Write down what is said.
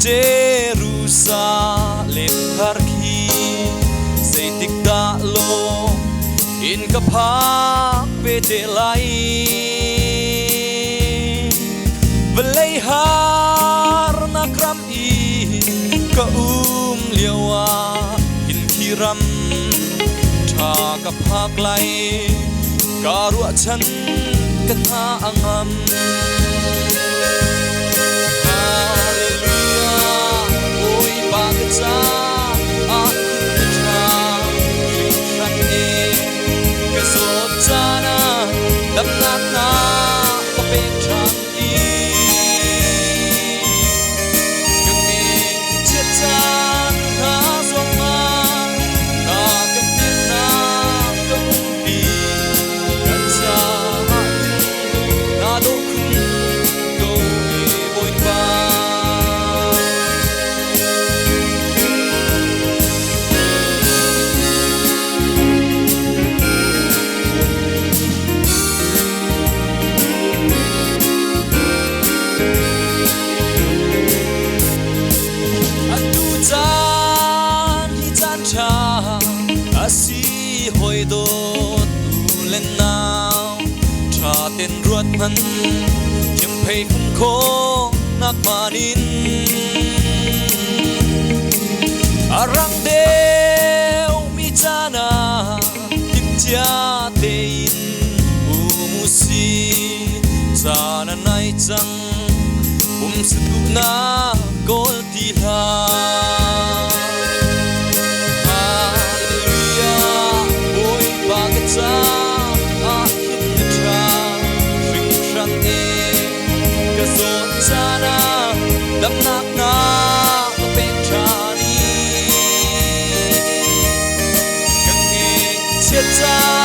Jerusalem thar khi zeitik dah law in ka phak ve te lai. Vawlei harnak ram i ka um lio ah hin khi ram ṭha ka phak lai, ka ruahchan ka hna a ngam. Hallelujah, Bawipa ka caah hin na ṭha hringhran e. Ka zawt caan ah damnak na ka pek ṭhan i ka ngeihchiat caan hna zongah na ka hnemhnak ka umpi. Kan caah hin naa dawh khun ko e Bawipa. Atu caan hi caan ṭha a si hawi dawt u le nau, ṭha ten ruat hmanh thiamphei fung khawh nak hmaan in a rang deuh mi caan ah timhcia tein um u sih. Caan a nai cang, pumsa duhnak kawl ti hlah. Hallelujah, Bawipa ka caah hin na ṭha hringhran e. Ka zawt caan ah damnak na ka pek ṭhan i ka ngeihchiat caan